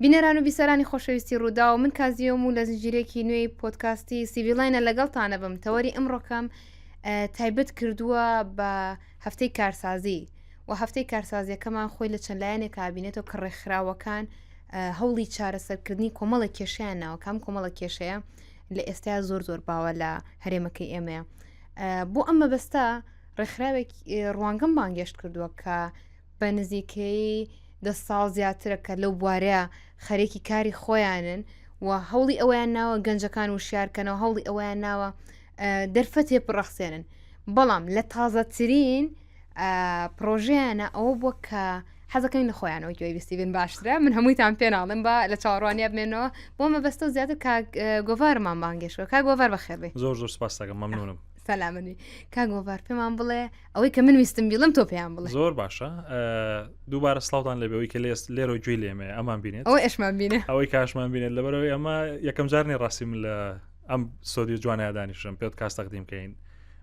بینەران و بیسەرانی خۆشەویستی ڕووداو، من کازیۆم و لە زنجیرەیەکی نوێی پۆدکاستی سیڤیلاینە لەگەڵتانە بم. تەوەری ئەمڕۆکەم تایبەت کردووە بە هەفتەی کارسازی و هەفتەی کارسازیەکەمان خۆی لە چەند لایەنێک ئابینێتەوە کە ڕێکخراوەکان هەوڵی چارەسەرکردنی کۆمەڵە کێشیان ناوە کام کۆمەڵە کێشەیە لە ئێستا زۆر زۆر باوە لە هەرێمەکەی ئێمەیە بۆ ئەم مەبەستە ڕێکخراوێک ڕوانگەم بانگێشت کردووە کە بە نزیکەیی دە ساڵ زیاترە کە لەو بوارەیە خەرێکی کاری خۆیانن و هەوڵی ئەوەیان ناوە گەنجەکان وشیارکەنەوە هەوڵی ئەوەیان ناوە دەرفەتێ بڕەخسێنن بەڵام لە تازەترین پرۆژیانە ئەوە بووە کە حەزەکەین لە خۆیانەوە گوێی بیستی بن باشترە من هەموویتان پێناڵم بە لە چاوەڕوانیا بمێنەوە بۆ مەبەستە زیاتر کاک گۆڤارمان بانگێشەوە کاک گۆڤار بەخێربێ زۆر زۆر سپاس دەکەم مەمنونم سەلامەتی کاک گۆڤار پێمان بڵێ ئەوەی کە من ویستم بیڵم تۆ پێیان بڵێ زۆر باشە دووبارە سلااوان لەبەوەی کە لێست لێرە گوێی لێمێ ئەمان بینێت ئەوە ئەشمان بینێ ئەوەی کاشمان بینێت لەبەرەوەی ئەمە یەکەم جارنی ڕاستی من لە ئەم سۆدی جوانەیە دانیشم پێت کاس تەقدیم کەین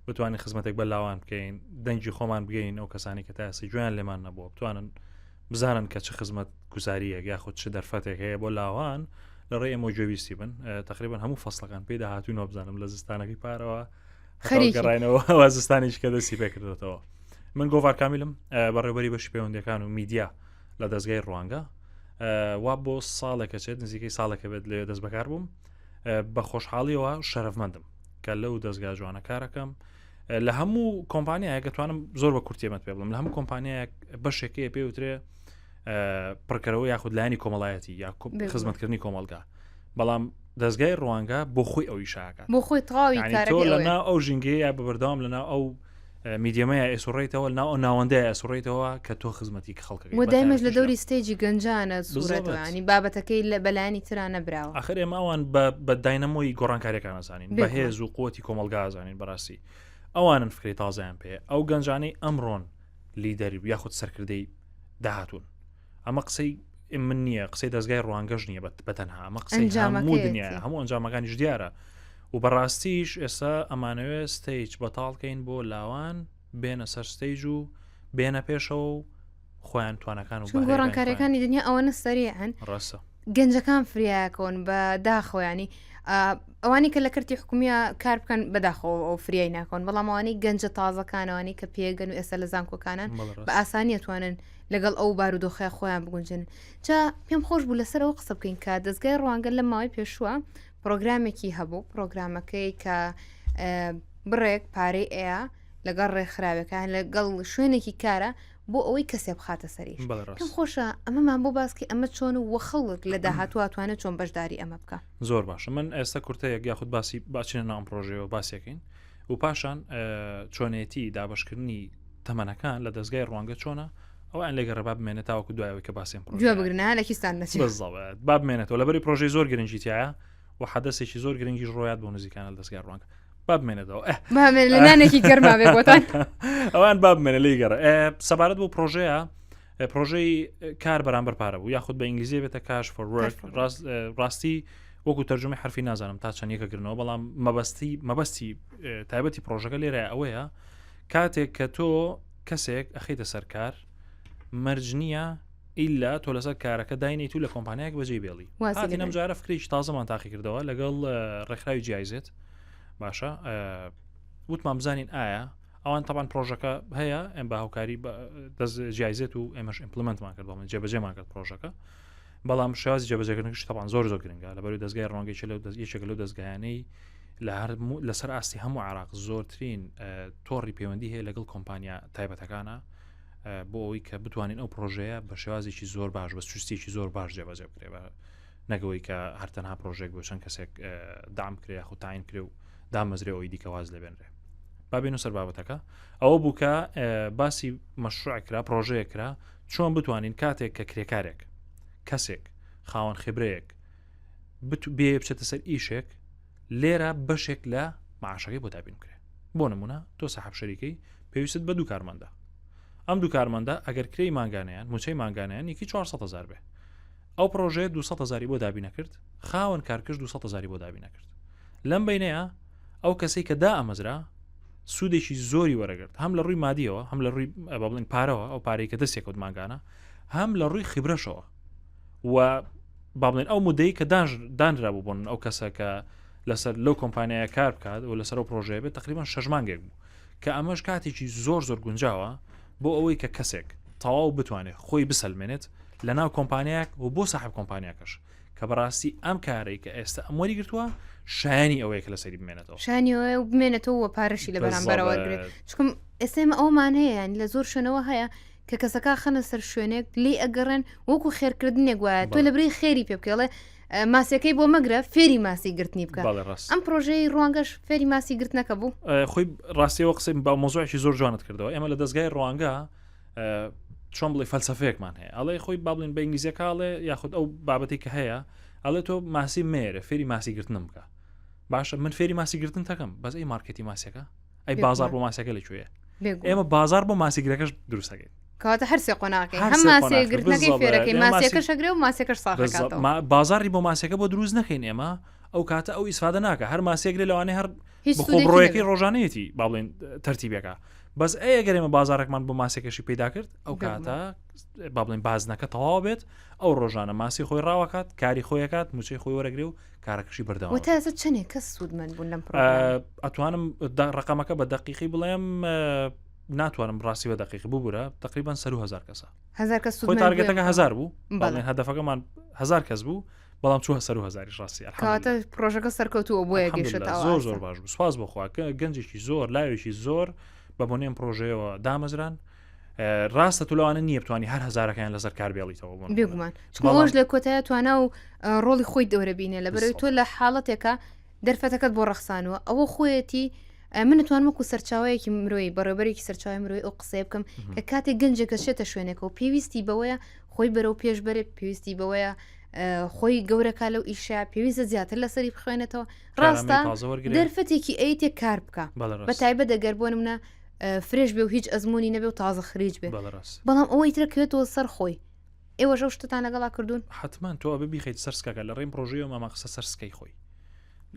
بتوانین خزمەتێک بە لاوان بکەین دەنگی خۆمان بگەین ئەو کەسانی کە تا ئێستا گوێیان لێمان نەبووە بتوانن بزانن کە چ خزمەت گوزاریەک یاخود چ دەرفەتێک هەیە بۆ لاوان لە ڕێ ئێمە گوێویستی بن تقریبا هەموو فەسڵەکان پێی داهاتوینەوە بزانم لە زستانەکەی پارەوە خەریکڕینەوە زستانیش کە دەستی پێکردێتەوە من گۆڤار کامیلم بەڕێوبەری بەشی پەیوەندەکان و میدیا لە دەستگای ڕوانگە وا بۆ ساڵێکە چێت نزیکەی ساڵێکە بێت لێ دەست بەکار بووم بە خۆشحاڵیەوە شەرەفمەندم کە لەو دەستگا جوانە کارەکەم لە هەموو کۆمپانیایەک دەتوانم زۆر بە کورتێمەت پێ بڵم لە هەموو کۆمپانیایەک بەشێکەیە پێ وترێ پڕکەرەوە یاخود لایانی کۆمەڵایەتی یا خزمەتکردنی کۆمەلگا بەڵام دەستگای ڕوانگە بۆ خۆی ئەوی شاکە بۆ خۆی تەواوی تۆ لە ناو ئەو ژینگەیە بە بەردەوام لە ناو ئەو میدیەمەیە ئێسوڕیتەوە ناو ئەو ناوەندەیە ئەسوڕیتەوە کە تۆ خزمەتی خەڵکە و دایمەش لە دەوری stage ی گەنجانە سوورەتوانی بابەتەکەی لە بەلانی ترا نەبراوە آخر ئێمە ئەوان بە داینەمۆی گۆڕانکاریەکان ئەزانین بەهێز و قوتی کۆمەلگا ئەزانین بەڕاستی ئەوانن فکری تازیان پێ ئەو گەنجانەی ئەمڕۆن لیدەری یاخود سەرکردەی داهاتون ئەمە قسەی من نییە قسەی دەستگای ڕوانگەش نییە بە تەنها ئەمە قسەی هەموو دنیا هەموو ئەنجامەکانیش دیارە و بەڕاستیش ئێستا ئەمانەوێ stage بەتاڵکەین بۆ لاوان بێنە سەر stage و بێنە پێشەوە و خۆیان توانەکان و گۆڕانکاریەکانی دنیا ئەوەنە سەریعن ڕاستە گەنجەکان فریاکەون بە داخۆیانی ئەوانی کە لە کەرتی حکومیە کار بکەن بەداخەوە ئەو فریای ناکەون بەڵام ئەوانەی گەنجە تازەکانەوەنی کە پێگەن و ئێستا لە زانکۆکانن بە ئاسانیە توانن لەگەڵ ئەو بارودۆخە خۆیان بگونجن جا پێم خۆش بوو لەسەر ئەوە قسە بکەین کە دەستگای ڕوانگە لە ماوەی پێشووە پرۆگرامێکی هەبوو پرۆگرامەکەی کە بڕێک پارەی ئەیە لەگەڵ ڕێکخراوەکان لەگەڵ شوێنێکی کارە بۆ ئەوەی کەسێ بخاتە سەریش پێم خۆشە ئەمەمان بۆ باسکی ئەمە چۆن و وەخەڵک لە داهاتوو توانێت چۆن بەشداری ئەمە بکە زۆر باشە من ئێستا کورتەیەک یاخود باسی باچینە ناو پرۆژەوە باسیەکەین و پاشان چۆنێتی دابشکردنی تەمەنەکان لە دەستگای ڕوانگە چۆنە ئەوان لێگەڕە با بمێنێت تاوەکو دوایەوەی کە باسیێن پرۆژە بگرنا لە کیستان نەچێت با بمێنێتەوە لەبەری پرۆژەی زۆر گرنگی تایە و حدەسێکی زۆر گرنگیش ڕۆیات بۆ نزیکانە لە دەستگای ڕوانگە با بمێنێتەوە لە نانێکی گەرما بێ بۆتان ئەوان با بمێنە لی گەڕ سەبارەت بۆ پرۆژەیە پرۆژەی کار بەرامبەر پارە بوو یاخود بە ئینگلیزی بێتە cash for work ڕاستی وەکو تەرجمەی حرفی نازانم تا چەند یەکەگرنەوە بەڵام مەبەستی مەبەستی تایبەتی پرۆژەکە لێرە ئەوەیە کاتێک کە تۆ کەسێک ئەخیتە سەرکار مەرج نییە ئیلا تۆ لەسەر کارەکە داینیت و لە کۆمپانیایەک بەجێ بێڵی هاتین ئەم جارە فکرێکی تازەمان تاقی کردەوە لەگەڵ ڕێکخراوی جیایزێت باشە وتمان بزانین ئایا ئەوان تەبان پرۆژەکە هەیە ئەم بە هاوکاری دەست جیایزێت و ئێمەش implement مان کرد بەڵێن جێبەجێمان کرد پرۆژەکە بەڵام شێوازی جێبەجێکردنەکەش تەبان زۆر زۆر گرنگە لەبەروی دەستگای ڕوانگەی لەو دەست یەکێک لەو دەستگایانەی لە هەر لەسەر ئاستی هەموو عراق زۆرترین تۆڕی پەیوەندی هەیە لەگەڵ کۆمپانیا تایبەتەکانە بۆ ئەوەی کە بتوانین ئەو پرۆژەیە بە شێوازێکی زۆر باش بە چوستێکی زۆر باش جێبەجێ بکرێ بە نەگەوەی کە هەر تەنها پرۆژێک بۆ چەند کەسێک دام کرێ یاخود تاین کرێ و دامەزرێ ئەوی دیکە واز لەبێنرێ بابین و سەر بابەتەکە ئەوە بوو کە باسی مەشروع کرا پرۆژەیە کرا چۆن بتوانین کاتێک کە کرێکارێک کەسێک خاوەن خبرەیەک بێ بچێتە سەر ئیشێک لێرە بەشێک لە معاشەکەی بۆ دابین بکرێت بۆ نمونە تۆ سەحب شەریکەی پێویستت بە دوو کارمەندە ئەم دوو کارمەندە ئەگەر کرێی مانگانیان موچەی مانگانیان یەکی 400 هزار بێ ئەو پرۆژەیە 200 هزاری بۆ دابینە کرد خاوەن کارکرد 200 هزاری بۆ دابینە کرد لەم بینەیە ئەو کەسەی کە دا ئەمەزرا سوودێکی زۆری وەرەگرت هەم لە ڕووی مادیەوە هەم لە ڕووی بە بڵین پارەوە ئەو پارەی کە دەستێکەوت مانگانە هەم لە ڕووی خیبرەشەوە و. با بڵێن ئەو مدەی کە دانرابوو بۆن ئەو کەسە کە لەسەر لەو کۆمپانیایە کار بکات و لەسەر ئەو پرۆژەیە بێت تقریبان شەش مانگێک بوو کە ئەمەش کاتێکی زۆر زۆر گونجاوە بۆ ئەوەی کە کەسێک تەواو بتوانێت خۆی بسەلمێنێت لە ناو کۆمپانیایەک و بۆ ساحب کۆمپانیاکەش کە بەڕاستی ئەم کارەی کە ئێستا ئەم وەری گرتووە شایانی ئەوەیە کە لەسەری بمێنێتەوە شایانی ئەوەیە و بمێنێتەوە و پارەشی لە بەرامبەرەوە گرێت چکم ئێستا ئێمە ئەومان هەیە یان لە زۆر شوێنەوە هەیە کە کەسەکە خەنە سەر شوێنێک لی ئەگەڕێن وەکو خێرکردنێک وایە تۆ لە بری خێری پێ بکەڵێ ماسیەکەی بۆ مەگرە فێری ماسی گرتنی بکە ئەم پرۆژەی ڕوانگەش فێری ماسی گرتنەکە بوو خۆی ڕاستیەوە قسەی بە مۆزوعێکی زۆر جوانت کردەوە ئێمە لە دەستگای ڕوانگە چۆن بڵێ فەلسفەیەکمان هەیە ئەڵێ خۆی با بڵێن بە ئینگلیزیەکەڵێ یاخود ئەو بابەتی کە هەیە ئەڵێ تۆ ماسی مێرە فێری ماسی گرتنم بکە باشە من فێری ماسی گرتن تەکەم بەس ئەی مارکێتی ماسیەکە ئەی بازار بۆ ماسیەکە لەکوێیە ئێمە بازار بۆ ماسیگرەکەش دروستەکەین کەواتە هەر سێ قۆناغەکەی هەم ماسیە گرتنەکەی فێرەکەی ماسیەکە شەگرێ و ماسیەکەش ساغەکاتەوە بازاری بۆ ماسیەکە بۆ دروست نەکەین ئێمە ئەو کاتە ئەو ئیسفادە ناکە هەر ماسیەگرێ لەوانەیە هەر بخۆ بڕۆیەکەی ڕۆژانەیەتی با بڵێن تەرتیبەکە بەس ئەی ئەگەر ئێمە بازارێکمان بۆ ماسیەکەشی پەیدا کرد ئەو کاتە با بڵێن بازنەکە تەواو بێت ئەو ڕۆژانە ماسی خۆی ڕاوەکات کاری خۆیەکات موچەی خۆی وەرەگرێ و کارەکەشی بەردەوام تا ئێستا چەندێک کەس سوودمەند بوون لەم پرۆگرامە؟ ئەتوانم ڕقەمەکە بە دقیقی بڵێم ناتوانم ڕاستی بە دقیقی ببورە تقریبا سەر هزار کەسە هزار کەس خۆی target ەکە هزار بوو بەڵێ هەدەفەکەمان هزار کەس بوو بەڵام چوە سەر هزاریش ڕاستی کەواتە پرۆژەکە سەرکەوتووە بۆیە گەشتە زۆر زۆر باش بوو سواز بۆخوا کە گەنجێکی زۆر لاوێکی زۆر بە بۆنێم پرۆژەیەوە دامەزران ڕاستە تو لەوانە نییە بتوانانی هەر هەزارەکەیان لەسەر کار بێڵیتەوە بۆ بێگومان چونکە لە کۆتایە توانا و ڕۆڵی خۆی دەورە بینێ لە بەرەوەی تۆ لە حاڵەتێکە دەرفەتەکەت بۆ ڕەخسانوە ئەوە خۆیەتی من توانم وەکو سەرچاوەیەکی مرۆیی بەڕێوبەرێکی سەرچاوی مرۆی ئەو قسەیە بکەم کە کاتێک گەنجێکە شێتە شوێنێکەوە پێویستی بەوەیە خۆی بەرەو پێش بەرێت پێویستی بەوەیە خۆی گەورەکە لەو ئیشە پێویستە زیاتر لەسەری بخوێنێتەوە ڕاستە دەرفەتێکی ئەیتێک کار بکە بە تایبەت دەگەر بۆ منە fresh بێ و هیچ ئەزمموی نەبێ و تازە خریج بێ بەڵام ئەوەی ترە کوێتەوە سەر خۆی ئێوەش ئەو شتتان لەگەڵا کردوون؟ حتمما تۆ ئەبێ بیخیت سەر سکەکە لە ڕێم پرۆژەیە ماما قسە سەر سکەی خۆی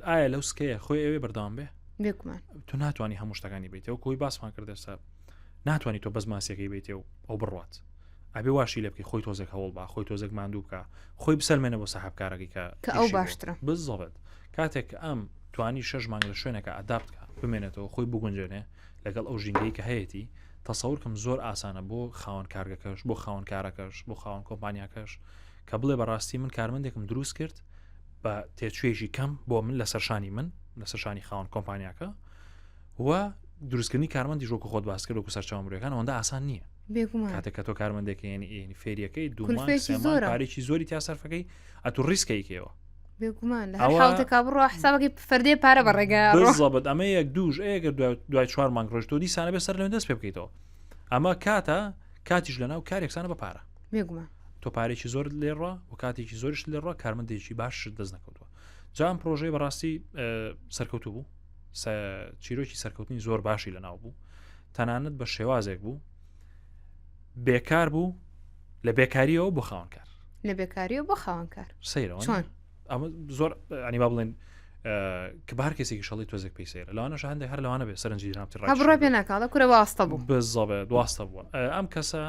ئایا لەو سکەیە خۆی ئەوێ بەردەوام بێ بێگومان تۆ ناتوانانی هەموو شتەکانی بیتەوە کۆی باسمان کرد ئێستا ناتوانانی تۆ بەس ماسیەکەی بیتێ و ئەو بڕوات ئەبێ واشی لێ بکەی خۆی تۆزێک هەوڵ با خۆی تۆزێک ماندوو بکە خۆی بسەلمێنە بۆ سەحبکارەکەی کە کە ئەو باشترە بزڵێت کاتێک ئەم توانی شەش مانگ لە شوێنەکە adapt کە بمێنێتەوە خۆی بگونجێنێ لەگەڵ ئەو ژینگەی کە هەیەی تەسەور کەم زۆر ئاسانە بۆ خاوەن کارگەکەش بۆ خاوەن کارەکەش بۆ خاوەن کۆمپانیاکەش کە بڵێ بەڕاستی من کارمەندێکم دروست کرد بە تێچوویەکی کەم بۆ من لەسەر شانی من لەسەر شانی خاوەن کۆمپانیاکە و دروستکردنی کارمەندی ژۆکو خۆت باس کرد وەکو سەرچاوە مرۆیەکان ئەوەندە ئاسان نییە بێگومان کاتێک کە تۆ کارمەندێک یعنی فێریەکەی دوو مانگ، کولفەیەکی سێ مانگ زۆرە. پارێکی زۆری تیا سەرفەکەی ئەتو ڕیسکەیکەوە بێگومان لە هەر حاڵتێکا بڕوا حسابەکەی فەردێ پارە بە ڕێگا بزەبت ئەمە یەک دووش ئەگەر دوای چوار مانگ ڕۆژ تۆ دیسانە بێ سەر لەوێ دەست پێ بکەیتەوە ئەمە کاتە کاتیش لەناو کارێکسانە بە پارە بێگومان تۆ پارێکی زۆر لێڕە و کاتێکی زۆریش لێڕە کارمەندێکی باش دەست نەکەوتووە جام پرۆژەی بەڕاستی سەرکەوتوو بوو چیرۆکی سەرکەوتنی زۆر باشی لەناو بوو تەنانەت بە شێوازێک بوو بێکار بوو لە بێکاریەوە بۆ خاوەنکار لە بێکاریەوە بۆ خاوەنکار سەیرەوە چۆن ئەمە زۆر ئەنی با بڵێن کە بە هەر کەسێکی شەڵی تۆزێک پێی سەیرە لەوانەش هەندێک هەر لەوانە بێ سەرنجی جنابتی ڕای بڕای پێ ناکاڵە کورە واستە بوو بزەبێت واستە بووە ئەم کەسە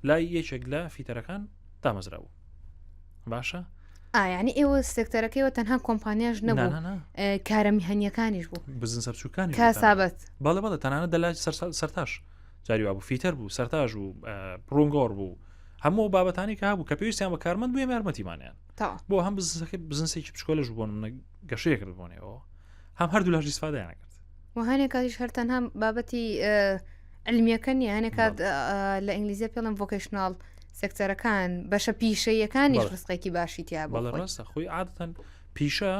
لای یەکێک لە fitter ەکان دامەزرا بوو باشە ئایانی ئێوە سێکتەرەکەیەوە تەنها کۆمپانیاش نەبوو کارە میهەنیەکانیش بوو بزنسە بچووکانی کاسابەت بەڵێ بەڵێ تەنانەت دەلای سەرتاش جاری وابوو fitter بوو سەرتاش بوو ڕوونگۆڕ بوو هەموو بابەتانی کە هەبوو کە پێویستیان بە کارمەند بوو ئێمە یارمەتیمانیان بۆ هەم بزنسەکە بزنسێکی بچکۆلەش بۆن منە گەشەیە کرد بۆنەوە هەم هەردوو لاش ئیسفادەیان کرد و هەنێک کاتیش هەر تەنها بابەتی علمیەکە نیە هەنێک کات لە ئینگلیزیە پێڵم vocational سێکتەرەکان بەشە پیشەیەکانیش ڕزقێکی باشی تیا بۆ ڕاستە خۆی عادەتەن پیشە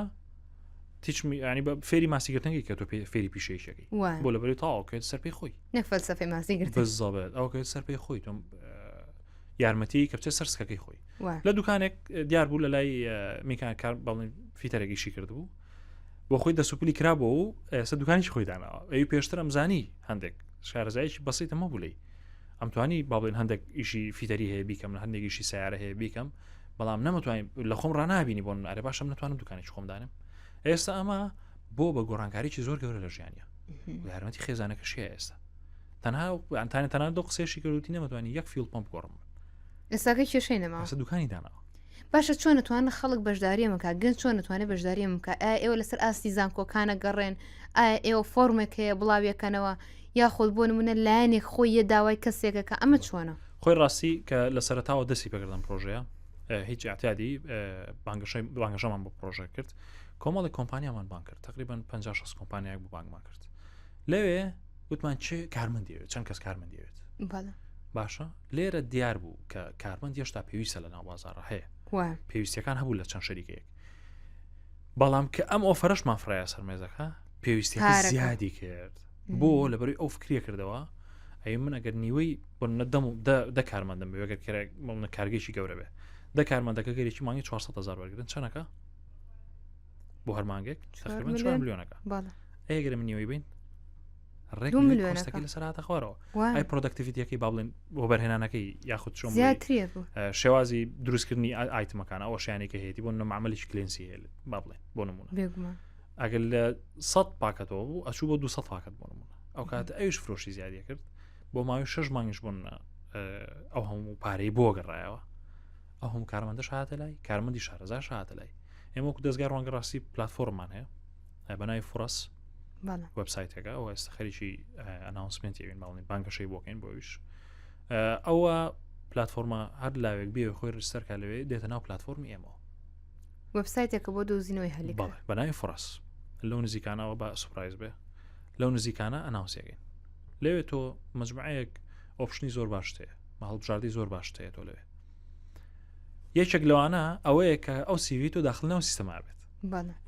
تیچمی ینی بە فێری ماسیگرتنگی کە تۆ فێری پیشەیەکەکەی بۆ لە بەری تاو کرد سەر پێی خۆی نەک فەلسفەی ماسی گرت بزەبێت ئەو کرد سەر پێی خۆی تۆم یارمەتی کە بچێت سەر سکەکەی خۆی لە دوکانێک دیار بوو لە لای میکان کار بەڵێن fitter ێکیشی کردبوو بۆ خۆی دەسوپلی کرابەوە و ئێستا دوکانیش خۆی داناوە ئەوی پێشتر ئەمزانی هەندێک شارەزایکی بەسیتە مەبوو لی ئەمتوانی با بڵێن هەندێک ئیشی fitter ی هەیە بیکەم لە هەندێک ئیشی سیارە هەیە بیکەم بەڵام نەمەتوانین لە خۆم ڕنابینی بۆن ئەرێ باشم نتوانم دوکانێکی خۆم دانم ئێستا ئەمە بۆ بە گۆڕانکاریی زۆر گەورە لە ژیانە یارمەتی خێزانەکەشیە ئێستا تەنها ئەنتانە تەنان دۆ قسێشی کردوتی نەمەتوانی یەک fuel pump گۆڕم ئێستاکە کێشەی نەما دوکانی داناوە. باشە چۆن ئەتوانن خەڵک بەشداری ئەمە بکات گەنج چۆن ئەتوانێت بەشداری ئەمە بکات ئایا ئێوە لەسەر ئاستی زانکۆکانە گەڕێن ئایا ئێوە فۆرمێک هەیە بڵاویەکەنەوە یاخود بۆ نمونە لایەنێک خۆی یە داوای کەسێکەکە ئەمە چۆنە؟ خۆی ڕاستی کە لە سەرەتاوە دەستی پێکردم پرۆژەیە هیچ اعتیادی بانگەشەی بانگەشەمان بۆ پرۆژە کرد کۆمەڵی کۆمپانیامان بانگ کرد تقریبا 56 کۆمپانیایەک بۆ بانگمان کرد لەوێ وتمان چێ کارمەندیەوێت چەند کەس کارمەندیەوێت باشە لێرە دیار بوو کە کارمەند هێشتا پێویستە لە ناو بازاڕە هەیە پێویستەکان هەبوو لە چەند شەریکەیەک بەڵام کە ئەم offer ەشمان فڕایە سەر مێزەکە پێویستی زیادی کرد بۆ لەبەروی ئەو فکریە کردەوە ئەی من ئەگەر نیوەی بۆ نەدەم و دە کارمەندم بێ گەر منە کارگەیەکی گەورە بێ دە کارمەندەکە گەرێکی مانگی 400 هزار وەرگن چەنەکە بۆ هەر مانگێک 4 میلیۆنەکە ئەگەر من نیوەی بین ڕێک ملیۆنەکە لەسەر هاتە خوارەوە ئەی productivity ەکەی با بڵێن وەبەرهێنانەکەی یاخود چۆن شێوازی دروستکردنی item ەکان ئەوە شیانێکە هەیەی بۆ نمەعملیش کلێنسی هەیە با بڵێن بۆ نمونە ئەگەر لە 100 پاکەتەوە بوو ئەچوو بۆ 200 پاکەت بۆ نمونە ئەو کاتە ئەویش فرۆشی زیادی کرد بۆ ماوەی شش مانگیش بوون ئەو هەموو پارەی بۆ گەڕایەوە ئەو هەموو کارمەندەش هاتە لای کارمەندی شارەزاش هاتە لای ئێمە وەکو دەستگای ڕوانگە ڕاستی پلتفۆرممان هەیە بە ناوی فرەس وبسایتەکە ئەو ئێستا خەریکی announcement ی ئەوین باڵین بانگەشەی بۆکەین بۆ ئەویش ئەوە پلتفۆرمە هەر لاوێک بێ خۆی register کا لەوێ دێتە ناو پلتفۆرمی ئێمەوە وبسایتێکە بۆ دۆزینەوەی هەلی بە ناوی فرەس لەو نزیکانەوە بە surprise بێ لەو نزیکانە announce ێکین لەوێ تۆ مجموعەیەک option ی زۆر باشت هەیە مە هەڵبژاردەی زۆر باشت هەیە تۆ لەوێ یەکێک لەوانە ئەوەیە کە ئەو CV تۆ داخل ناو سیستەما بێت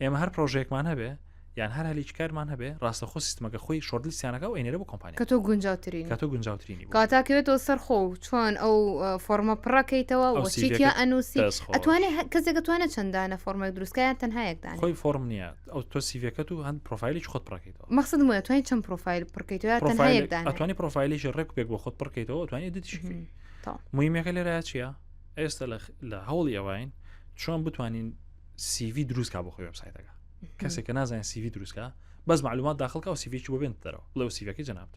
ئێمە هەر پرۆژێکمان هەبێ یان هەر هەلێکی کارمان هەبێ ڕاستەخۆ سیستمەکە خۆی shortlist یانەکە و ئەینێرە بۆ کۆمپانیا کە تۆ گونجاوترین کە تۆ گونجاوترینی کاتا کەوێتەوە سەر خۆ چۆن ئەو فۆرمە پڕەکەیتەوە و چیتیا ئەنووسی ئەتوانێ کەسێک ئەتوانێت چەندانە فۆرمێک دروستکە یان تەنها یەکدان خۆی فۆرم نییە ئەو تۆ CV ەکەت و هەند پرۆفایلێکی خۆت پڕەکەیتەوە مەقصدم وایە توانین چەند پرۆفایل پڕکەیتەوە یا تەنها یەکدان ئەتوانی پرۆفایلێکی ڕێک پێک بۆ خۆت پڕکەیتەوە ئەتوانی edit یشی مهمەکە لێرە چییە ئێستا لە هەوڵی ئەوین چۆن بتوانین CV دروستکا بۆ خۆی وبسایتەکە کەسێک کە نازانێت CV دروستکە بەس معلومات داخلکە و CV ی بۆ بێنت دەرەوە بڵێ CV ەکەی جەنابت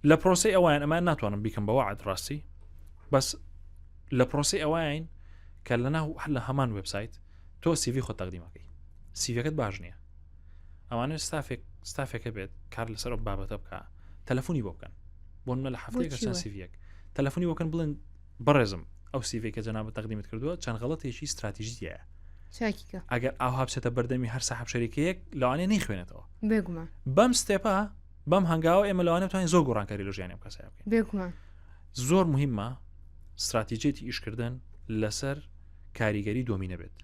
لە پرۆسی ئەویان ئەمان ناتوانم بیکەم بە وعد ڕاستی بەس لە پرۆسی ئەوین کە لە ناو هەر لە هەمان وبسایت تۆ CV خۆ تەقدیمەکەی CV ەکەت باش نییە ئەوانە ستافێک ستافێکە بێت کار لەسەر ئەو بابەتە بکە تەلەفۆنی بۆ بکەن بۆ منە لە هەفتەیەکە چەند CV یەک تەلەفۆنی بۆ بکەن بڵێن بەڕێزم ئەو CV کە جەنابت تەقدیمت کردووە چەند غەڵەتێکی استراتیژی تیایە چاکیکە ئەگەر ئاوها بچێتە بەردەمی هەر ساحب شەریکەیەک لەوانەیە نەیخوێنێتەوە بێگومان بەم step ە بەم هەنگاوە ئێمە لەوانەیە بتوانین زۆر گۆڕانکاری لە ژیانی ئەم کەسە بکەین بێگومان زۆر مهمە استراتیژیەتی ئیشکردن لەسەر کاریگەری دۆمینە بێت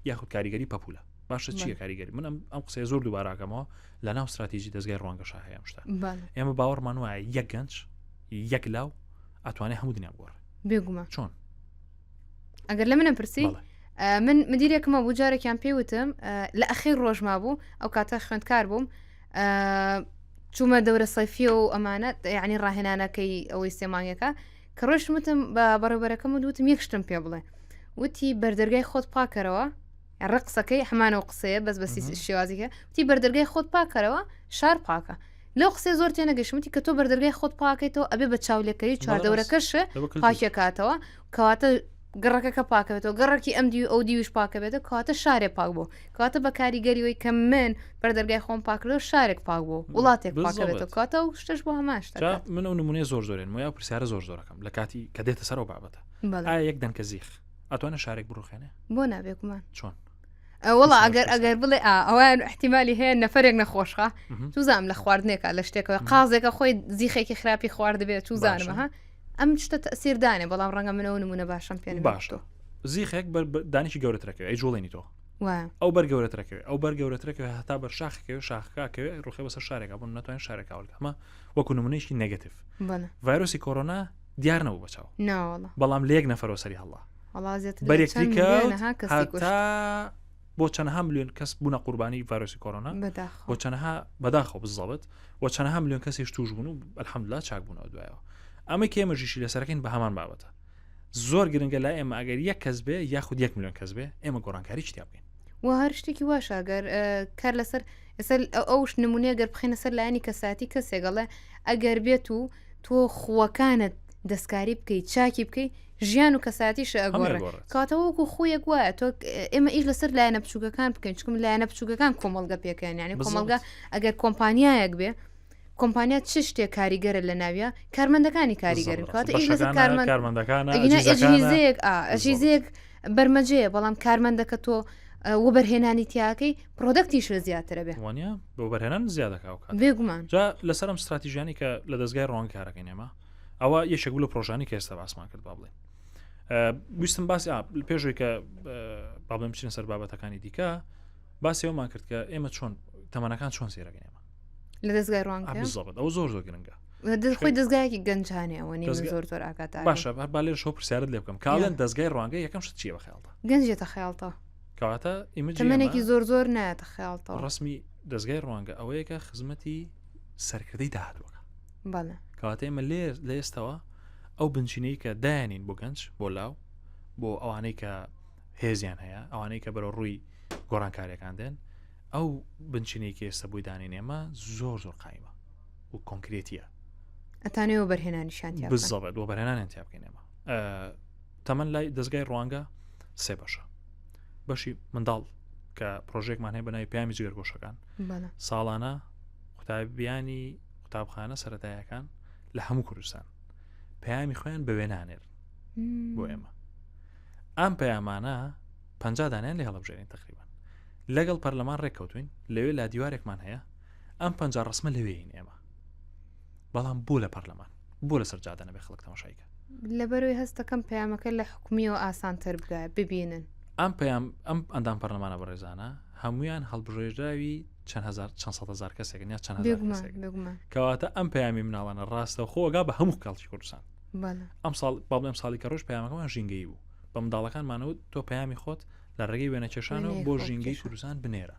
یاخود کاریگەری پەپولە باشە چییە کاریگەری من ئەم قسەیە زۆر دووباراکەمەوە لە ناو استراتیژی دەستگای ڕوانگەشا هەیە ئەم شتە ئێمە باوەڕمان وایە یەک گەنج یەک لاو ئەتوانێت هەموو دنیا بگۆڕێ بێگومان چۆن ئەگەر لە منە پرسی من مدیرێکمە بوو جارێکیان پێوتم لە ئەخیر ڕۆژما بوو ئەو کاتە خوێندکار بووم چوومە دەورە سەفیە و ئەمانە یعنی ڕاهێنانەکەی ئەوەی سێمانگەکە کە ڕۆشتم وتم بە بەڕێوبەرەکەم وتم یەک شتم پێ بڵێ وتی بەردەرگای خۆت پاکەرەوە ڕق قسەکەی هەمانەوە قسەیە بەس بە شێوازیکە وتی بەردەرگای خۆت پاکەرەوە شار پاکە لەو قسەی زۆر تێنەگەشتم وتی کە تۆ بەردەرگای خۆت پاکەیتەوە ئەبێ بە چاولێکەری چواردەورەکەش پاکێکاتەوە کەواتە گەڕەکەکە پاکەبێتەوە گەڕەکی ئەم دیو ئەو دیوش پاکەبێتەوە کەواتە شارێ پاک بوو کەواتە بە کاریگەریەوەی کە من بەردەرگای خۆم پاکردەوە شارێک پاک بوو وڵاتێک پاکەبێتەوە کاتە و شتش بۆ هەمان شتە من ئەو نمونەیە زۆر زۆرێن یا پرسیارە زۆر زۆرەکەم لە کاتی کە دێتە سەرەوە بابەتە ئایا یەک دەنکە زیخ ئەتوانێت شارێک بڕوخێنێ بۆ نابێکمان چۆن وەڵا ئەگەر ئەگەر بڵێ ئەویان احتیممالی هەیە نەفرێک نەخۆشخە توزانام لە خواردنێکە لە شتێکەوە قازێکە خۆی زیخێکی خراپی خوارد بێت توزانمە ها ئەم شتە تەسیردانێ بەڵام ڕەنگە منەوە نمونە باشم پێ باشە زیخێک بەر دانیشی گەورەترەکەوێ ئەی جوڵێنی تۆ ئەو بەر گەورەترەکەوێ ئەو بەر گەورەترەکەوێ هەتا بەر شاخەکەوێ شاخەکەوێ ڕوخێ بەسەر شارێکا بۆ ناتوانین شارێک کاول ئەمە وەکو نمونەیەکی negative ڤایرۆسی کۆرۆنا دیار نەبوو بەچاو بەڵام لە یەک نەفەرەوە سەری هەڵا بەرێکتری کەوت هەتا بۆ چەندەها ملیۆن کەس بوونە قوربانی ڤایرۆسی کۆرۆنا بۆ چەندەها بەداخەوە بزڵبت و چەندەها ملیۆن کەسیش توش بوون و الحمدلله چاک بوونەوە دوایەوە ئەمە کێمە ژیشی لەسەرەکەین بە هەمان بابەتە زۆر گرنگە لای ئێمە ئەگەر یەک کەس بێ یاخود یەک ملیۆن کەس بێ ئێمە گۆڕانکاری تیا بکەین و هەر شتێکی واشە گەر کار لەسەر ئێستا ئەوش نمونەیە گەر بخینە سەر لایەنی کەساتی کەسێک ئەڵێ ئەگەر بێت و تۆ خووەکانت دەستکاری بکەیت چاکی بکەیت. ژیان و کەساتیش ئەگۆڕێت کاتە وەکو خۆیەک وایە تۆ ئێمە ئیش لەسەر لایەنە بچووکەکان بکەین چکم لایەنە بچووکەکان کۆمەڵگە پێکەن یعنی کۆمەڵگە ئەگەر کۆمپانیایەک بێ کۆمپانیا چ شتێک کاریگەرە لە ناویە کارمەندەکانی کاریگەرن کاتە ئیش لەسەر کارمەندەکان ئەجهیزەیەک ئەجهیزەیەک بەرمەجەیە بەڵام کارمەندەکە تۆ وەبەرهێنانی تیاکەی product یش زیاترە بێ وانە بۆ بەرهێنان زیادەکە بێگومان جا لەسەرم استراتیژیانی کە لە دەستگای ڕوان کارەکەین ئێمە ئەوە یەکێک بوو لە پرۆژانی کە ئێستا باسمان کرد با بڵێن ویستم باسی پێشوی کە با بڵێم بچینە سەر بابەتەکانی دیکە باسی ئەومان کرد کە ئێمە چۆن تەمەنەکان چۆن سێرەکەین ئێمە لە دەستگای ڕوانگە بزڵبت ئەو زۆر زۆر گرنگە خۆی دەستگایەکی گەنجانێ ئەوە نی زۆر زۆر ئاگادار باشە هەر با لێرە شەو پرسیارت لێ بکەم کاڵێن دەستگای ڕوانگە یەکەم شت چییە بە خەیاڵتە گەنجێتە خەیاڵتە کەواتە ئیمەجی تەمەنێکی زۆر زۆر نایەتە خەیاڵتەوە ڕسمی دەستگای ڕوانگە ئەوەیە کە خزمەتی سەرکردەی داهاتوەکە بەڵێ کەواتە ئێمە لێ لە ئێستەوە ئەو بنچینەی کە دایانین بۆ گەنج بۆ لاو بۆ ئەوانەی کە هێزیان هەیە ئەوانەی کە بەرەو ڕووی گۆڕانکاریەکان دێن ئەو بنچینەی کە ئێستا بۆی دانین ئێمە زۆر زۆر قایمە و کۆنکرێتیە ئەتانێ وەبەرهێنانیشان تیا بکەن. بزەبت وەبەرهێنانیان تیا بکەین ئێمە تەمەن لای دەستگای ڕوانگە سێ بەشە بەشی منداڵ کە پرۆژێکمان هەیە بە ناوی پەیامی جگەرگۆشەکان ساڵانە قوتابیانی قوتابخانە سەتایەکان لە هەموو کوردستان پەیامی خۆیان بە وێنانێر بۆ ئێمە ئەم پەیامانە پ دانیان لێ هەڵبژێنین تقریبان لەگەڵ پەرلەمان ڕێککەوتوین لەوێ لا دیوارێکمان هەیە ئەم پ ڕسمە لەوێین ئێمە بەڵام بۆ لە پەرلەمان بۆ لەسەر جادە نەبێ خەڵک تەماشایکە لەبەرەوەی هەستەکەم پەیامەکە لە حکومیەوە ئاسانتر بگە ببینن ئەم پەیام ئەم ئەندام پەرلەمانە بەڕێزانە هەمویان هەڵبژێژراوی چەند هزار چەند سەد هزار کەسێکن یا چەند هزار کەسێک کەواتە ئەم پەیامی مناڵانە ڕاستە خۆگا بە هەموو کاڵکی کوردستان ئەم ساڵ با بڵێم ساڵی کە ڕۆژ پەیامەکەمان ژینگەی بوو بە منداڵەکانمانەوە تۆ پەیامی خۆت لە ڕێگەی وێنەکێشانەوە بۆ ژینگەی کوردستان بنێرە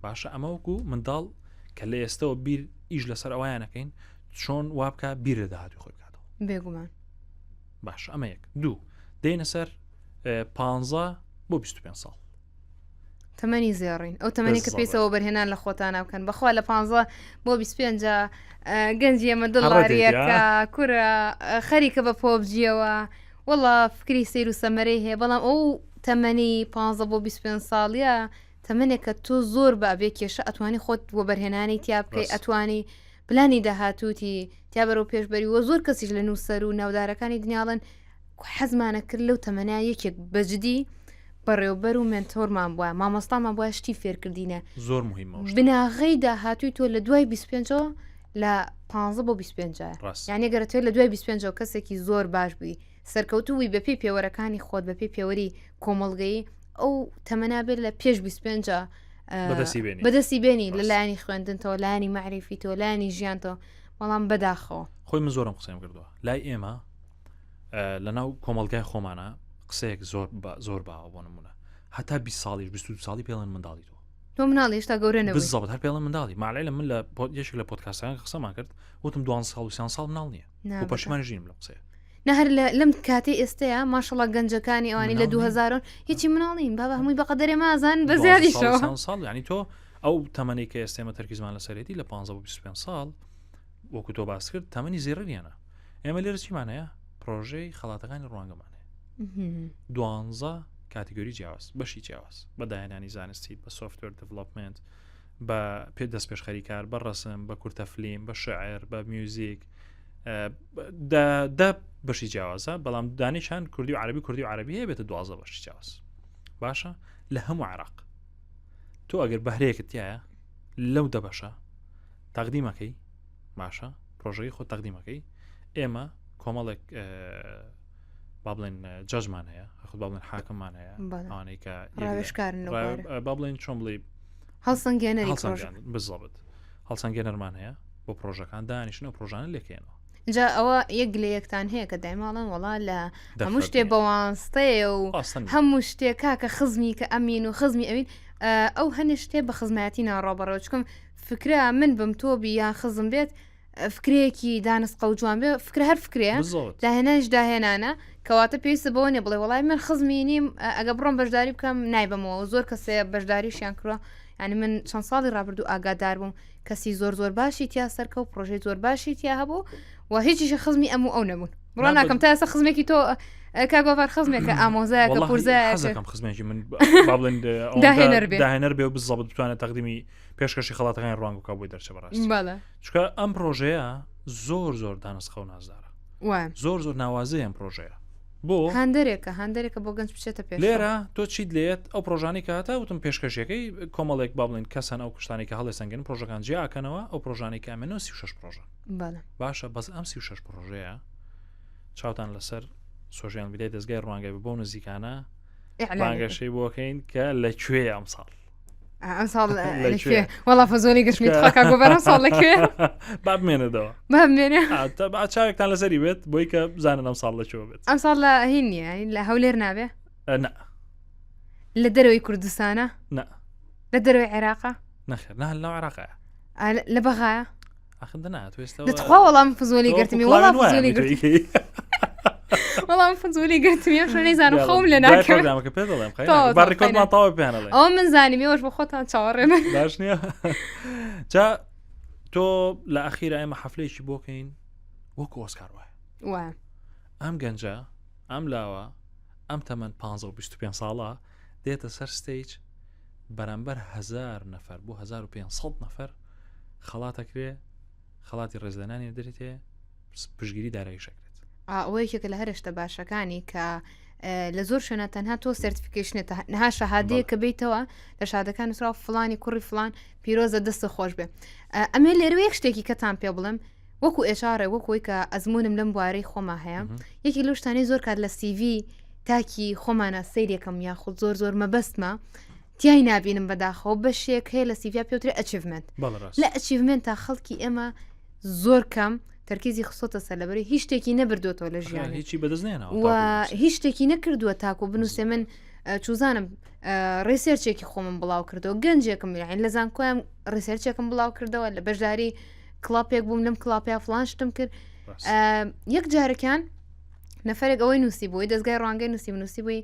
باشە ئەمە وەکو منداڵ کە لە ئێستەوە بیر ئیش لەسەر ئەویانەکەین چۆن وابکە بیر لە داهاتوی خۆی بکاتەوە بێگومان باش ئەمە یەک دوو دێنە سەر پ بۆ 25 ساڵ تەمەنی زێڕین ئەو تەمەنی کە پێیسەوە بەرهێنان لە خۆتانە بکەن بەخوا لە پ بۆ 25 گەنجی ئەمە دڵاریەکە کورە خەریکە بە پۆبجیەوە وەڵا فکری سیر و سەمەرەی هەیە بەڵام ئەو تەمەنی پ بۆ 25 ساڵیە تەمەنێکە تۆ زۆر بە بێ کێشە ئەتوانی خۆت وەبەرهێنانی تیا بکەی ئەتوانی پلانی داهاتووتی تیا بەرەو پێشبەری وە زۆر کەسیش لە نووسەر و ناودارەکانی دنیاڵن حەزمانە کرد لەو تەمەنە یەکێک بەجدی بەڕێوبەر و mentor مان بووە مامۆستامان بووە شتی فێرکردینە زۆر مهمە بناغەی داهاتووی تۆ لە دوای 25ەوە لە 15 بۆ 25 یانە گەرە تۆ لە دوای 25 کەسێکی زۆر باش بووی سەرکەوتوو بووی بەپێی پێوەرەکانی خۆت بەپێی پێوەری کۆمەڵگەیی ئەو تەمەنا بێت لە پێش 25 بەدەستی بێنی لە لایەنی خوێندنتەوە لایەنی معریفی تۆ لایەنی ژیانتەوە بەڵام بەداخەوە خۆی من زۆرم قسەم کردووە لای ئێمە لە ناو کۆمەلگای خۆمانە قسەیەک زۆر زۆر باوە بۆ نمونە هەتا 20 ساڵیش 22 ساڵی پێڵێن منداڵی تۆ تۆ مناڵی هێشتا گەورە نەبووی بالضبط هەر پێڵێن منداڵی مالای لە من لە یەکێک لە پۆدکاستەکان قسەمان کرد وتم 12 ساڵ و 13 ساڵ مناڵ نییە و پەشیمان ژیم لەم قسەیە نە هەر لەم کاتی ئێستەیە ماشەڵا گەنجەکانی ئەوانی لە 2000 هیچی مناڵین بابا هەمووی بەقەدەرێ مازان بە زیادیشەوە ساڵ ینی تۆ ئەو تەمەنی کە ئێستێمە تەرکیزمان لەسەرێتی لە 15 بۆ 25 ساڵ وەکو تۆ باس کرد تەمەنی زێڕینیانە ئێمە لێرە چیمان هەیە پرۆژەی خەڵاتەکانی ڕوانگەمان هەیە دوانزە category جیاواز بەشی جیاواز بە داهێنانی زانستی بە software development بە پێ دەست پێشخەری کار بە ڕسم بە کورتە فلیم بە شعر بە میوزیک دە بەشی جیاوازە بەڵام دانیشان کوردی و عربی کوردی و عربی هەیە بێتە دوازە بەشی جیاواز باشە لە هەموو عراق تۆ ئەگەر بەهرەیەکت تایە لەو دەبەشە تەقدیمەکەی باشە پرۆژەی خۆ تەقدیمەکەی ئێمە کۆمەڵێک با بڵێن جەژمان هەیە خود با بڵێن حاکممان هەیە ئەوانەی کە ڕاوێژکارن با بڵێن چۆن بڵێ هەڵسەنگێنەری بزڵبت هەڵسەنگێنەرمان هەیە بۆ پرۆژەکان دانیشن و پرۆژانە لێکێنەوە جا ئەوە یەک لە یەکتان هەیە کە دایماڵن وەڵا لە هەموو شتێ بەوانستەیە و هەموو شتێک کاکە خزمی کە ئەمین و خزمی ئەوین ئەو هەنێ شتێ بە خزمایەتی ناڕۆبەڕەوە چکم فکرە من بم تۆ بی یان خزم بێت فکرەیەکی دانسقە و جوان بێ فکرە هەر فکرەیە داهێنانیش داهێنانە کەواتە پێویستە بەوە نیە بڵێ وەڵای من خزمی نیم ئەگە بڕۆم بەشداری بکەم نایبەمەوە زۆر کەسێ بەشداریشیان کردووە یعنی من چەند ساڵی ڕابردوو ئاگادار بووم کەسی زۆر زۆر باشی تیا سەرکە و پرۆژەی زۆر باشی تیا هەبوو و هیچیش خزمی ئەم و ئەو نەبوون بڕۆ ناکەم تا ئێستا خزمێکی تۆ کاک گۆڤار خزمێکە ئامۆزایەکە پورزایەکە حەزەکەم خزمێکی من با بڵێن داهێنەر بێ. داهێنەر بێ و بزەبت بتوانێت تەقدیمی پێشکەشی خەڵاتەکانی ڕوانگە بکا بۆی دەرچێ بەڕاستی بەڵێ چونکە ئەم پرۆژەیە زۆر زۆر دانسقە و نازدارە وایە زۆر زۆر ناوازەیە ئەم پرۆژەیە بۆ هاندەرێکە هاندەرێکە بۆ گەنج بچێتە پێش لێرە تۆ چیت لێت ئەو پرۆژانی کە هاتە وتم پێشکەشەکەی کۆمەڵێک با بڵێن کەسەن ئەو کوشتانی کە هەڵێ سەنگن پرۆژەکان جیاکەنەوە ئەو پرۆژانی کە ئەمێنەوە 36 پرۆژە بەڵێ باشە بەس ئەم 36 پرۆژەیە چاوتان لەسەر سۆژیان میدیای دەستگای ڕوانگە بۆ نزیکانە بانگەشەی بۆکەین کە لە کوێ ئەم ساڵ ئەم ساڵ لە کوێ وەڵا فەزۆنی گەشمی خاکا گۆبەر ئەم ساڵ لە کوێ با بمێنێتەوە با بمێنێ با چاوێکتان لەسەری بێت بۆی کە بزانن ئەم ساڵ لە کوێ بێت ئەم ساڵ لە هین نییە لە هەولێر نابێ نا لە دەرەوەی کوردستانە نا لە دەرەوەی عێراقە نەخێر نا لەناو عێراقە لە بەغایە ئاخر دەنا تۆ ئێستا دەتخوا وەڵام فزۆلی گرتمی وەڵام فزۆلی گرتمی وەڵام فزۆلی گرتمی ئەم شوێنەی زانم خەوم لە ناکەوێت پرۆگرامەکە پێ دەڵێم خەی با ڕیکۆردمان تەواو پێیان ئەڵێم ئەوە من زانیم ئێوەش بۆ خۆتان چاوەڕێ بن باش نییە جا تۆ لە ئەخیرا ئێمە حەفلەیەکی بۆکەین وەکو ئۆسکار وایە وایە ئەم گەنجە ئەم لاوە ئەم تەمەن 15 و 25 ساڵە دێتە سەر stage بەرامبەر هزار نەفەر بۆ 1500 نەفەر خەڵاتەکرێ خەڵاتی ڕێزلێنانی دەرێتێ پشگیری دارایی شەکرێت ئەوە یەکێکە لە هەرشتە باشەکانی کە لە زۆر شوێنە تەنها تۆ certification ە نها شەهادەیە کە بیتەوە لە شادەکان نووسراوە فلانی کوڕی فلان پیرۆزە دەستە خۆش بێ ئەمێ لێرە یەک شتێکی کەتان پێ بڵێم وەکو ئێشارێ وەکۆی کە ئەزمونم لەم بوارەی خۆما هەیە یەکی لەو شتانەی زۆر کات لە CV تاکی خۆمانە سەیرێکم یاخود زۆر زۆر مەبەستمە تیای نابینم بەداخەوە بەشێک هەیە لە CV یا پێوترێ achievement لە achievement تا خەڵکی ئێمە زۆر کەم تەرکیزی خستۆتە سەر لەبەری هیچ شتێکی نەبردوێتەوە لە ژیان هیچی بەدەست و هیچ شتێکی نەکردووە تاکو بنووسێ من چوزانم research ێکی خۆمم بڵاو کردەوە گەنجێکم یاین لە زانکۆیان research ێکم بڵاو کردەوە لە بەشداری club ێک بووم لەم club ەیا فلان شتم کرد یەک جارەکان نەفرێک ئەوەی نووسی بووی دەستگای ڕوانگەی نووسی نووسی بووی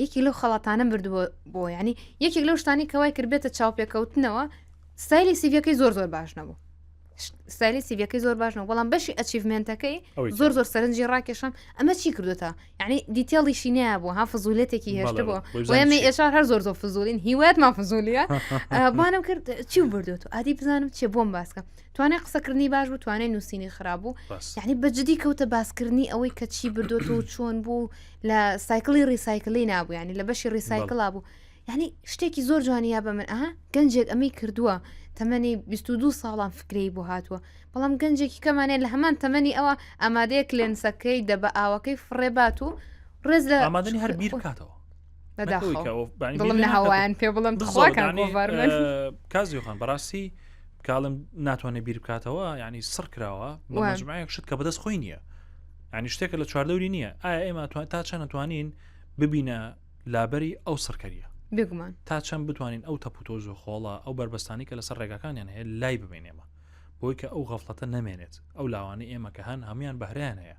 یەکی لەو خەڵاتانە بردووە بۆ ینی یەکێک لەو شتانی کەوای کردبێتە چاوپێکەوتنەوە ستایلی CV یەکەی زۆر زۆر باش نەبوو ستایلی CV یەکەی زۆر باش نەبوو بەڵام بەشی achievement ەکەی زۆر زۆر سەرنجی ڕاکێشم ئەمە چی کردوتە یعنی detail یشی نایە بوو ها فزولێتێکی هێشت بوو ئێمە ئێشار هەر زۆر زۆر فزولین هیوایەتمان فزولیە بانم کرد چی بردوێت ئادی بزانم چێ بۆم باسکە توانای قسەکردنی باش بوو توانای نووسینی خراپ بوو یعنی بەجددی کەوتە باسکردنی ئەوەی کە چی بردوێت و چۆن بوو لە cycle ی recycle ی نابوو ینی لە بەشی recycle ا بوو یعنی شتێکی زۆر جوانی یا بە من ئەها گەنجێک ئەمەی کردووە تەمەنی 22 ساڵان فکرەی بۆ هاتووە بەڵام گەنجێکی کەمانەیە لە هەمان تەمەنی ئەوە ئامادەیە کلێنسەکەی دەبە ئاوەکەی فڕێبات و ڕێز لە ئامادەنی هەر بیر بکاتەوە بەداخەوە لە هەوایان پێ بڵم کازیخان بەڕاستی کاڵم ناتوانێت بیر بکاتەوە ینی سڕ کراوە بە مەجموعەیەک شت کە بەدەست خۆی نییە ینی شتێکە لە چواردەوری نییە ئایا ئێمە تا چەند توانین ببینە لابەری ئەو سڕکەریە بێگومان تا چەند بتوانین ئەو تەپوتۆز و خۆڵە ئەو بەربەستانی کە لەسەر ڕێگاکانیان هەیە لای ببین ئێمە بۆی کە ئەو غەفڵەتە نەمێنێت ئەو لاوانەی ئێمە کە هەن هەموان بەهرەیان هەیە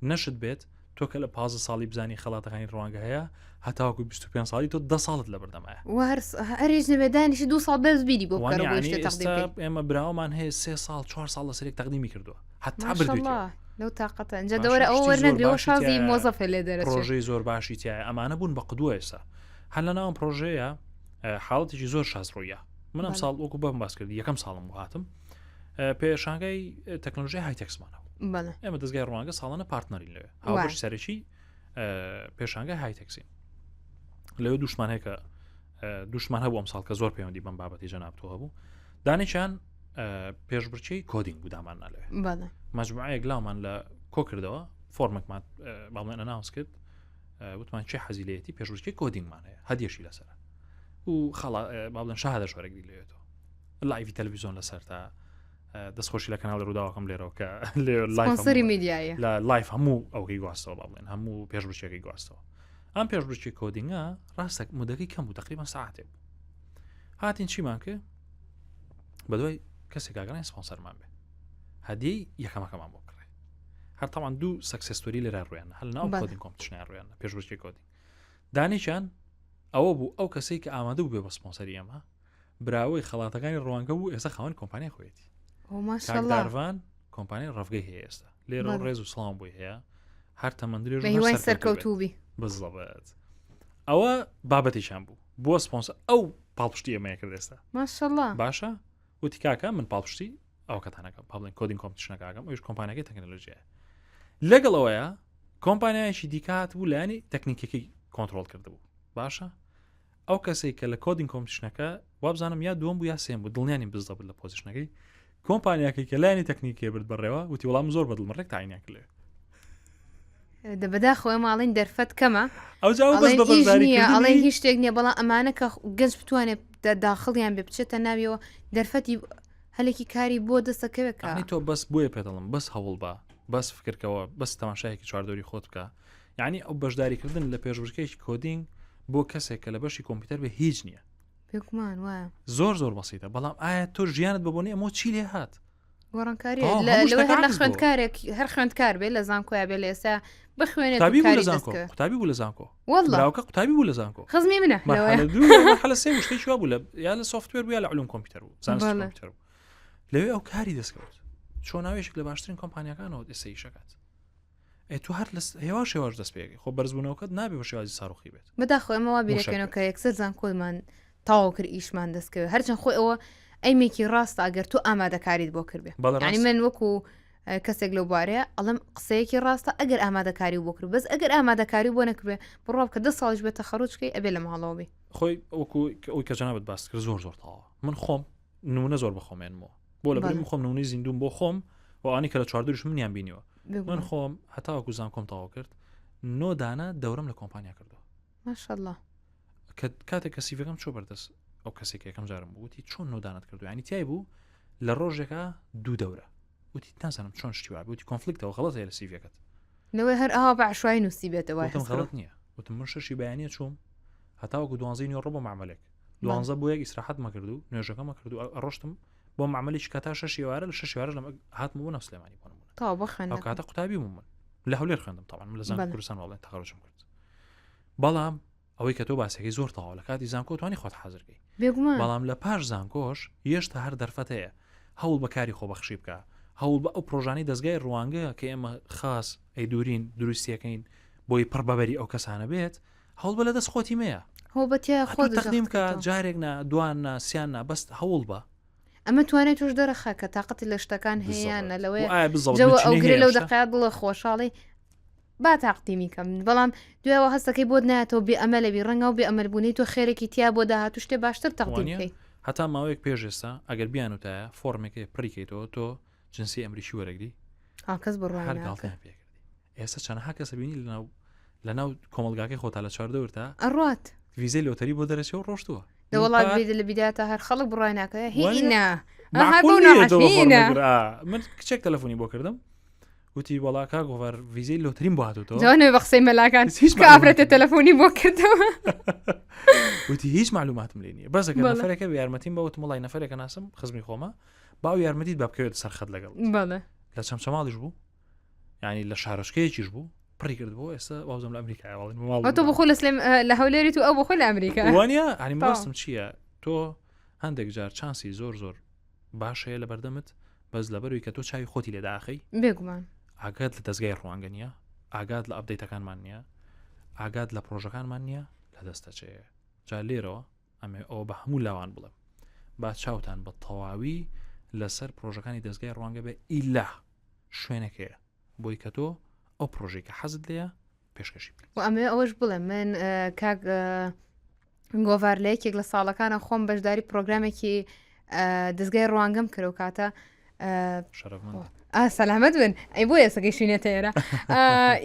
نەشت بێت تۆ کە لە 15 ساڵی بزانی خەڵاتەکانی ڕوانگە هەیە هەتاوەکو 25 ساڵی تۆ ده ساڵت لە بەردەمایە هەرێش نەبێدانیشی دو ساڵ بەس بیری بۆ ئێمە براومان هەیە سێ ساڵ چوار ساڵ لەسەرێک تەقدیمی کردووە هەتا بردووە لەو تاقەتە ئەنجا دەوەرە ئەوە وەرنەگرەوە شازی مۆزەفە لێ دەرەچێت پرۆژەی زۆر باشی تایە ئەمانە بوون بە قدوە ئێستا هەر لە ناوم پرۆژەیە حاڵەتێکی زۆر شاز ڕوویە من ئەم ساڵ وەکو بەم باس کرد یەکەم ساڵم بۆ هاتم پێشانگای تەکنۆلژی هایتەکسمانە ئێمە دەستگای ڕوانگە ساڵانە partner ین لەوێ هاوبەش سەرەکی پێشانگای هایتەکسی لەوێ دوشمان هەیە کە دوشمان هەبوو ئەم ساڵ کە زۆر پەیوەندی بەم بابەتی جەنابتۆ هەبوو دانێکیان پێشبرکێی coding بوو دامان نالەوێ مجموعەیەک لامان لە کۆ کردەوە فۆرمێکمان باڵێن announce کرد وتمان چه حەزی لێتی پێشبرکێی coding مان هەیە هەدیەشی لەسەر و خەڵا باڵێن شەهادە شوەرەگری لێتەوە live ی تەلەڤیزیۆن لەسەر تا دەستخۆشی لە کەناڵی ڕووداوەکەم لێرەوە کە لێ میدیایە لە live هەموو ئەوەی گواستەوە با بڵێن هەموو پێشبرکێکەی گواستەوە ئەم پێشبرکێ coding ە ڕاستە مدەکەی کەم بوو تقریبا ساعتێک بوو هاتین چیمان کرد بەدوای کەسێک ئاگەڕین سپۆنسەرمان بێ هەدیەی یەکەمەکەمان بۆ بکڕێ هەر تاوان دوو success story لێرە ڕویان هەل ناو coding competition ە ڕویان پێشبرکێ coding دانێکیان ئەوە بوو ئەو کەسێک کە ئامادە بوو بێ بە سپۆنسەری ئێمە براوەی خەڵاتەکانی ڕوانگە بوو ئێستا خاوەن کۆمپانیای خۆیەتی داروان کۆمپانیای ڕەفگەی هەیە ئێستا لێرە ڕێز و سڵام بۆی هەیە. هەر تەمەندرێژ بە هیوای سەرکەوتوو بی بزڵبێت ئەوە بابەتێکیان بوو بۆ سپۆنسەر ئەو پاڵپشتی ئێمەیە کرد ئێستا ماشەڵڵا باشە وتی کاکە من پاڵپشتی ئەو کەتانەکەم پاڵێن coding competition ەکەکەم ئەوش کۆمپانیەکەی تەکنەلۆژیە لەگەڵ ئەوەیە کۆمپانیایەکی دیکە هاتبوو لایەنی تەکنیکەکەی کۆنترۆل کردبوو باشە ئەو کەسێک کە لە coding competition ەکە وابزانم یا دووەم بوو یا سێم بوو دڵنیانیم بزدەبت لە position ەکەی کۆمپانیاکەی کە لایەنی تەکنیکی برد بەڕێوە وتی وەڵام زۆر بەدڵمە ڕێک تاینیان کرد لەوێ. دە بەداخەوە ئێمە ئەڵێن دەرفەت کەمە ئەوجا ئەو بەس ئەڵێن بە ئیش بەشداری نییە ئەڵێن کردنی هیچ شتێک نییە بەڵام ئەمانە کە گەنج بتوانێت داخڵیان بێ بچێتە ناویەوە دەرفەتی هەلێکی کاری بۆ دەستەکەوێت کە یعنی تۆ بەس بۆیە پێ دەڵێم بەس هەوڵ بە بەس فکرکەوە بەس تەماشایەکی چواردەوری خۆت بکە یعنی ئەو بەشداریکردن لە پێشبڕکێکی coding بۆ کەسێک کە لە بەشی کۆمپیوتەر بێ هیچ نییە بێگومان وایە زۆر زۆر بەسیتە بەڵام ئایا تۆ ژیانت بە بۆنی ئەمەوە چی لێ هات گۆڕانکاری تەواو، هەموو لەوەی شتەکە هەر لە عەکس بووە. خوێندکارێک هەر خوێندکار بێ لە زانکۆیا بێ لە ئێستا بخوێنێت و قوتابی بوو کاری لە زانکۆ دەستکەوێ قوتابی بوو لە زانکۆ والله براوەکە قوتابی بوو لە زانکۆ خزمی منە لەوەیە مەرحەلە دوو یا مەرحەلە سێ بوو شتێکی وا بوو لە یا لە software بوو یا لە علوم کۆمپیوتەر بوو زانستی بەڵێ. کۆمپیوتەر بوو لەوێ ئەو کاری دەستکەوت چۆن ناوێشک لە باشترین کۆمپانیاکانەوە ئێستا ئیشەکات ئێ تۆ هەر لە هێواش هێواش دەست پێ ئەکەی خۆ بەرزبوونەوەکەت نابێ بە شێوازی ساروخی بێت بەداخەوە ئێمە وا موشەک بیرەکەینەوە بێت. کە یەکسەر زانکۆمان تەواو کرد ئیشمان دەستکەوێت هەرچەند خۆی ئەوە ئەیمێکی ڕاستە ئەگەر تۆ ئامادەکاریت بۆ کردبێ بەڵێ یعنی ڕاست. من وەکو کەسێک لەو بارەیە ئەڵم قسەیەکی ڕاستە ئەگەر ئامادەکاری بۆ کرد بەس ئەگەر ئامادەکاری بۆ نەکرێ بڕوا بکە دە ساڵیش بێت تەخەڕوج کەی ئەبێ لە ماڵەوە بی خۆی وەکو ئەوی کە جەنابت باست کرد زۆر زۆر تەواوە من خۆم نمونە زۆر بەخۆمێنمەوە بۆ لە بەڵێ. خۆم نمونەی زیندوم بۆ خۆم و ئەوانەی کە لە چواردەوریش منیان بینیوە من بێگومان. خۆم هەتاوەکو زانکۆم تەواو کرد نۆ دانە دەورم لە کۆمپانیا کردووە ماشاءاللە کە کاتێک کە سیڤەکەم چۆ بەردەست ئەو کەسێک یەکەم جارم بوو وتی چۆن نۆ دانت کردو ینی تای بوو لە ڕۆژێکا دوو دەورە وتی نازانم چۆن شتی وابێ وتی conflict ەوە غەڵەت هەیە لە سیڤەکەت لەوەی هەر ئاوا بە عشوایی نووسی بێتەوە وتم غەڵەت نییە وتم من شەشی بەیانیە چووم هەتاوەکو دوانزەی نیوەڕۆ بۆ مەعمەلێک دوانزە بۆ یەک ئیسراحەتمە کرد و نوێژەکەمە کرد و ئەڕۆشتم بۆ مەعمەلێکی کە تا شەشی ئێوارە لە شەشی ئێوارەش لە هاتمەوە بۆ ناو سلێمانی بۆ نموونە تەواو بخوێنە ئەو کاتە قوتابی بووم من لە هەولێر خوێندم تاوان من لە زانکۆی بەڵێ. کوردستان وەڵێن تەخەرجم کرد بەڵام ئەوەی کە تۆ باسەکەی زۆر تەواو لە کاتی زانکۆ توانی خۆت حاضرکەی بێگومان بەڵام لە پاش زانکۆش یێشتا هەر دەرفەت هەیە هەوڵ بە کاری خۆبەخشی بکە هەوڵ بە ئەو پرۆژانەی دەستگای ڕوانگە کە ئێمە خاص ئەی دوورین دروستیەکەین بۆی پڕ بەبەری ئەو کەسانە بێت هەوڵ بە لە دەست خۆتی مەیە هۆ بە تیا خۆ خۆت تەقدیم زەخت کە کردەوە. جارێک نا دوان نا سیان نا بەس هەوڵ بە ئەمە توانای تۆش دەرەخا کە تااقەتی لە شتەکان هەیە بالضبط. نە لەوەیە و ئایا بالضبط جەوە مچینەی ئەو گرێ هەیە لەو ئەم شتە؟ دەقەیە دڵە خۆشحاڵی با تاقدیمی کەم بەڵام دوایەوە هەستەکەی بۆت نایەتەوە بێ ئەمە لەبی ڕەنگە و بێ ئەمەلبوونەی تۆ خێرێکی تیا بۆ داهاتوو شتێ باشتر تەقدیم وانییە؟ بکەی هەتا ماوەیەک پێش ئێستا ئەگەر بیانوتایە فۆرمێکێ پڕی کەیتەوە تۆ جنسی ئەمریکی وەرەگری ئا کەس بڕوای هەر ناکا. گاڵتەیان پێکردی ئێستا چەنەها کەسە بینی لەناو لەناو کۆمەڵگاکەی خۆتا لە چواردەورتا ئەڕوات ڤیزەی لۆتەری بۆ دەرەچێ و ڕۆشتووە لە وڵات بێت لە بیداتا هەر خەڵک بڕای ناکە وانییە؟ هینا معقول بەو نییە تۆ بە ناحەشینە. فۆرمێک بر- ئا، من کچێک تەلەفۆنی بۆ کردم وتی وەڵا کاک گۆڤار ڤیزەی لۆتریم بۆ هاتووتەوە جوانێ بە قسەی مەلاکان هیچ کە ئافرەتە معلوماتم تەلەفۆنی بۆ کردەوە وتی هیچ معلوماتم لێ نییە بەس ئەگەر بەڵێ. نەفەرێکە بێ یارمەتیم بە وتم وەڵای نەفەرێکە ناسم خزمی خۆمە با ئەو یارمەتیت با بکەوێتە سەر خەت لەگەڵ بەڵێ لە چەمچەماڵیش بوو یعنی لە شارۆچکەیەکیش بوو پڕی کرد بۆ ئێستا وابزانم لە ئەمریکا ئەو تۆ بخۆ لە سلێم لە هەولێری تو ئەو بخۆ لە ئەمریکا وانە ینی تەواو. مەبەستم چییە تۆ هەندێک جار چانسی زۆر زۆر باش هەیە لە بەردەمت بەس لەبەروی کە تۆ چاوی خۆتی لێداخی بێگومان ئاگات لە دەستگای ڕوانگە نییە ئاگات لە update ەکانمان نییە ئاگات لە پرۆژەکانمان نییە لە دەستەچێ جا لێرەوە ئەمێ ئەوە بە هەموو لاوان بڵێم با چاوتان بە تەواوی لەسەر پرۆژەکانی دەستگای ڕوانگە بێ ئیلا شوێنەکەیە بۆی کە تۆ ئەو پرۆژەی کە حەزت لێیە پێشکەشی بکەیت. و ئەمەوێ ئەوەش بڵێم من کاک گۆڤار لە یەکێک لە ساڵەکانە خۆم بەشداری پرۆگرامێکی دەستگای ڕوانگەم کرد و کاتە سەلامەت بن ئەی بۆ ئێستا گەیشتینەتە ئێرە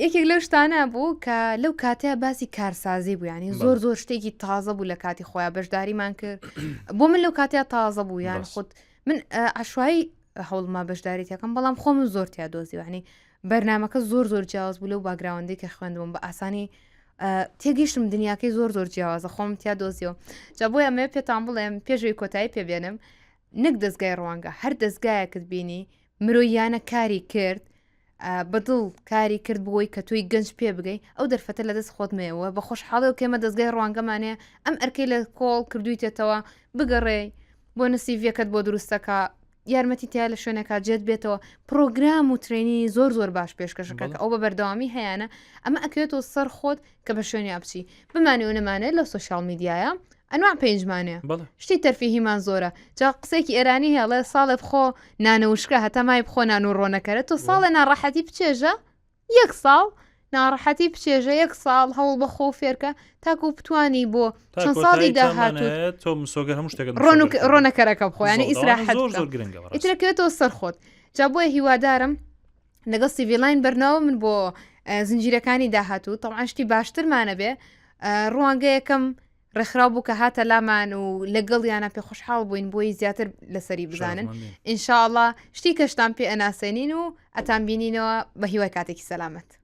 یەکێک لەو شتانە بوو کە لەو کاتەیە باسی کارسازی بوو ینی زۆر زۆر شتێکی تازە بوو لە کاتی خۆیان بەشداریمان کرد بۆ من لەو کاتەیە تازە بوو یان خۆت من عشوایی هەوڵما بەشداری تێکەم بەڵام خۆم زۆر تیا دۆزی وانی بەرنمەکە زۆر زۆر جیاواز بوو لەو background ی کە خوێندبووم بە ئاسانی تێگەیشتم دنیاکەی زۆر زۆر جیاوازە خۆم تیا دۆزیەوە جا بۆیە ئەمەوێ پێتان بڵێم پێشەوەی کۆتایی پێبێنم نەک دەستگای ڕوانگە هەر دەستگایەکت بینی مرۆیانە کاری کرد بەدڵ کاری کرد بۆی کە تۆی گەنج پێ بگەی ئەو دەرفەتە لە دەست خۆت مەیەوە بە خۆشحاڵی و کێمە دەستگای ڕوانگەمانەیە ئەم ئەرکەی لە کۆڵ کردویتێتەوە بگەڕێ بۆ نسیڤەکەت بۆ دروستەکە. یارمەتی تیا لە شوێنەکە جێت بێتەوە پرۆگرام و training ی زۆر زۆر باش پێشکەشەکە کە ئەو بە بەردەوامی هەیەە ئەمە ئەکەوێتەوە سەر خۆت کە بە شوێنیا بچی بمانێ و نەمانێت لە social media یە ئەنوا پێنجمانەیە شتی تەرفیهیمان زۆرە جا قسێکی ئێرانی هێڵێ ساڵێ بخۆ نانەوشکە هەتا مای بخۆ نان و ڕۆنەکەرە تۆ ساڵێ ناڕەحەتی بچێژە یەک ساڵ ناڕەحەتی بچێژە یەک ساڵ هەوڵ بە خۆ فێرکە تاکو بتانی بۆ چەند ساڵی داهاتوو تۆ مسۆگەر هەموو شتێکت ڕۆنەکەرەکە بخۆیانی ئیسراحەت زۆر زۆر گرنگە ئیترەکەوێتەوە سەر خۆت جا بۆیە هیوادارم لەگەڵ سیڤیلاین بەرناوە من بۆ زنجیرەکانی داهاتوو تەوان شتی باشترمانە بێ ڕوانگەیەکەم ڕێکخراو بوو کە هاتە لامان و لەگەڵ یانە پێ خۆشحاڵ بووین بۆی زیاتر لەسەری بزانن ئینشاءله شتی کەشتان پێ ئەناسێنین و ئەتان بینینەوە بە هیوای کاتێکی سەلامەت.